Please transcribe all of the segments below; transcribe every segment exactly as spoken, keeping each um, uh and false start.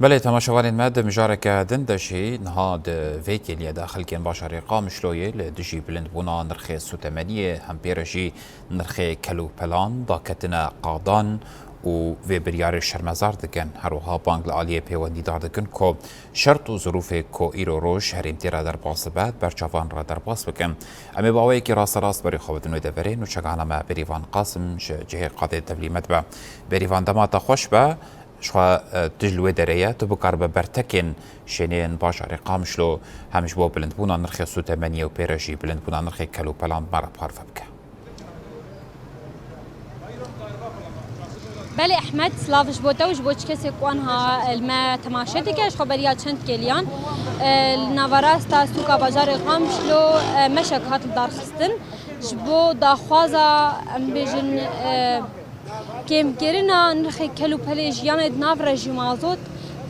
Belê, temaşevanên me, di mijareke din de jî niha di vê kêliyê de xelkên bajarê Qamişloyê li dijî bilindbûna nirxê sûtemeniyê, hempêre jî nirxê kel û pelan daketine qadan û vê biryarê şermezar dikin. Her wiha bang li aliyê pêwendîdar dikin ku şert û zirûfê ku îro roj herêm tê re derbas dibe, di ber çavan re derbas bikin. Em ê bi awayekî rasterast berê xwe bidin wê deverê. Nûçegana me Berîvan Qasim ji cihê qadê tevlî me dibe. Berîvan, dema te xweş be. Ji xwe, e, tu ji li wê derê ye, tu bikaribe bertekên şêneyên bajarê Qamişlo hem ji bo bilindbûna nirxê sûtemeniyê û pê re jî bilindbûna nirxê kel û pelan bi me re parve bike. Belê Ehmed, silav ji bo te û ji bo çi kesê ku anha li me temaşe dike, ji xwe beriya çend kêliyan, e, li naverasta sûka bajarê Qamişlo, e, meşek hat lidarxistin. Ji bo daxwaza, em bêjin, e, kêmkirina nirxê kel û pelê jiyanê di nav re jî mazot,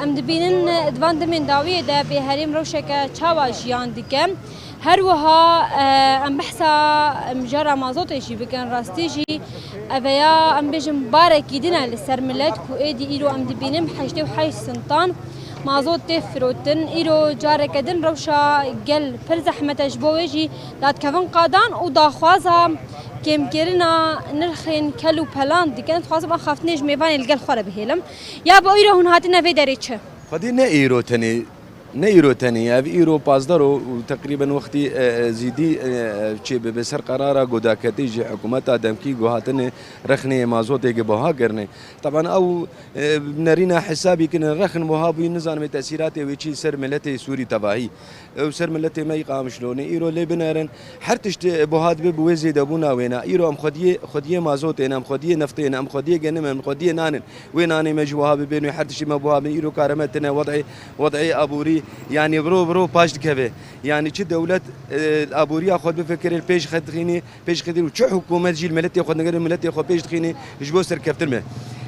em dibînin di van demên dawiyê de bê herêm rewşeke çawa jiyan dike. Her wiha, e, em behsa mijara mazotê jî bikin, rastî jî eveya em bêjin barekî din e li ser milet ku êdî îro em dibînin bi heştê û heşt sintan mazot tê firotin. Îro careke din rewşa gel pir zehmet e, ji bo wê jî dadkevin qadan û daxwaza kêmkirina nirxên kel û pelan dikin. Dixwazim axaftinê ji mêvanê li gel xwe re bihêlim. Ya bo îro hûn hatine vê derê çi? Xwedî ne îro tenê, ne îro tenê, ev îro pazdeh ro û teqrîben wextî, e, e, zîdî, e, e, çê bibe ser qerara godaketî ji hikûmeta demkî ku hatine rexnê mazotê gi buha kirine. Teban ew, e, nerîna hesabî kirin, rexn buha bûyî, nizanim tesîratê wê çi ser miletê Sûrî tevahî. Ew ser miletê me yî Qamişlo ne. Îro lê binerin, her tişt, e, buha dibe bi wê zêdebûna wêna. Îro em xwediyê, xwediyê mazotê ne, em xwediyê neftê ne, em xwediyê genim in, em xwediyê nan in. Wê nanê me ji wiha bibên, wê her tiştê me buha bin. Îro kare me tine, wed'ê, wed'ê aborî, yanî bi ro bi ro paş dikeve. Yanî çi dewlet, e, aboriya xwe bifikire, pêş xet dixînî, pêş xidîn û çi hikûmet jî li miletê xwe dingerin, miletê xwe pêş dixînî ji bo serkeftin me.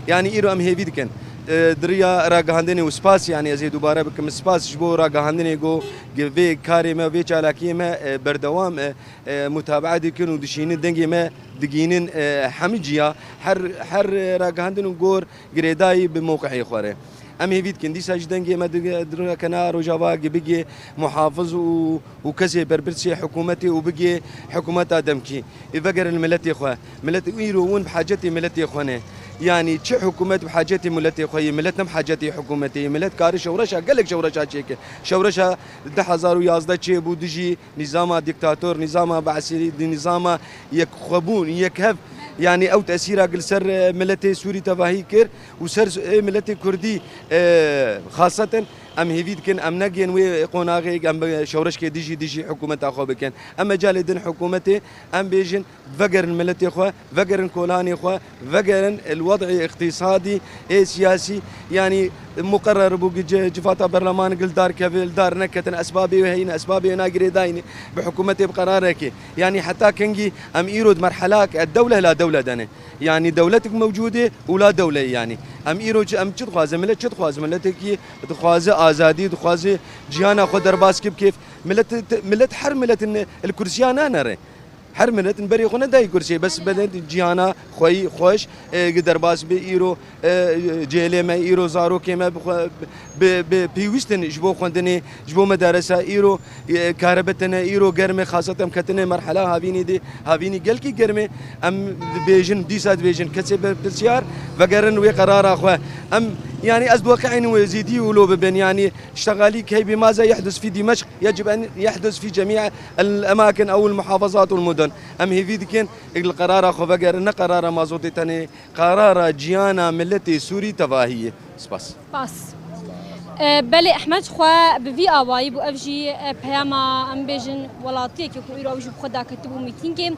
Yanî îro em hêvî dikin. E, di riya ragihandinê û spas, yanî ez ê dubare bikim, spas ji bo ragihandinê ku vê karê me, vê çalakiyê me, e, berdewam e, e, mutabaa dikin û dişînin dengê me digînin, e, hemî ciya, her, her ragihandin û gor girêdayî bi mewqihê xwe re. Em hêvî dikin, dîsa ji dengê me di-, dirêkena Rojava gi bigê muhafiz û, û kesê berpirsê hikûmetê û bigê hikûmeta demkî. Ê vegerin miletê xwe. Milet îro hûn bi hacetê miletê xwe ne. Yanî çi hikûmet bi hacetê miletê xwe ye, milet ne bi hacetê hikûmetê ye. Milet kari şewreşa, gelek şewreşa çêke. Şewreşa du hezar û yazdeh çêbû dijî nîzama dîktator, nîzama Beesî, nîzama yekxwebûn, yekhev, yanî ew tesîra li ser, e, miletê Sûrî tevahî kir û ser, e, miletê Kurdî, e, xaseten em hêvî dikin, em negên wê qonaxê, em bi şewreşkê dijî, dijî hikûmeta xwe bikin. Em mecalê din hikûmetê, em bêjin, vegerin miletê xwe, vegerin kolanê xwe, vegerin li wed'ê îqtîsadî ê siyasî, yanî muqerer bû ki ci-, civata berleman li dar keve, li dar neketin, esbabê wê heyî ne, esbabê wê na girêdayî ne, bi hikûmetê bi qerarekê. Yanî heta kengî em îro di merhelak, e, dewle la dewle de ne. Yanî dewletik mewcûd e û la dewle ye yanî. Em îro çi, em çi dixwazin? Milet çi dixwazin? Miletekî dixwaze azadî, dixwaze ciyana xwe derbas kib kêf. Milet, milet her miletin li kursiya nanere. Her miletin berê xwe nedayî kursiyê, bes bede cîhana xweyî xweş, e, gi derbas bi îro, e, cêlê me, îro zarokê me bi xwe, bi, bi pêwîstin ji bo xwendinê, ji bo medaresa îro, e, kare bitine, îro germ e, xaseten ketine merhela havînî de, havînî gelkî germ e. Em dibêjin, dîsa dibêjin, kesê berpirsiyar vegerin wê qerara xwe. Em, yanî ez diweqeînim wê zîdî û lo bibin, yanî ştegalî key bi maze yehdus fî Dîmeşq, yecib en yehdus fî cemî el emakin ew el muhafazat û el mudun. Em hêvî dikin, êk li qerara xwe vegerin, ne qerara mazotê tenê, qerara ciyana miletê Sûrî tevahî ye. Spas. Spas. E, belê Ehmed xwe bi vî awayî bû, ev jî, e, peyama, em bêjin, welatiyekê ku îro ew jî bi xwe daketibû mîtîngê.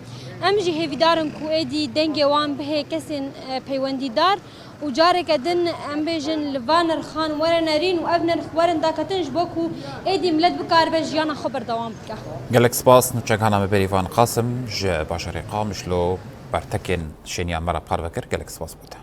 Em jî hêvîdar in ku êdî dengê wan bihê kesên, e, peywendîdar. Û careke din, em bêjin, li van nirxan were nerîn û ev nirx werin daketin ji bo ku êdî milet bikaribe jiyana xwe berdewam bike. Gelek spas, nûçegana me Berîvan Qasim ji bajarê Qamişlo bertekên şêniya me re parve kir. Gelek spas bo te.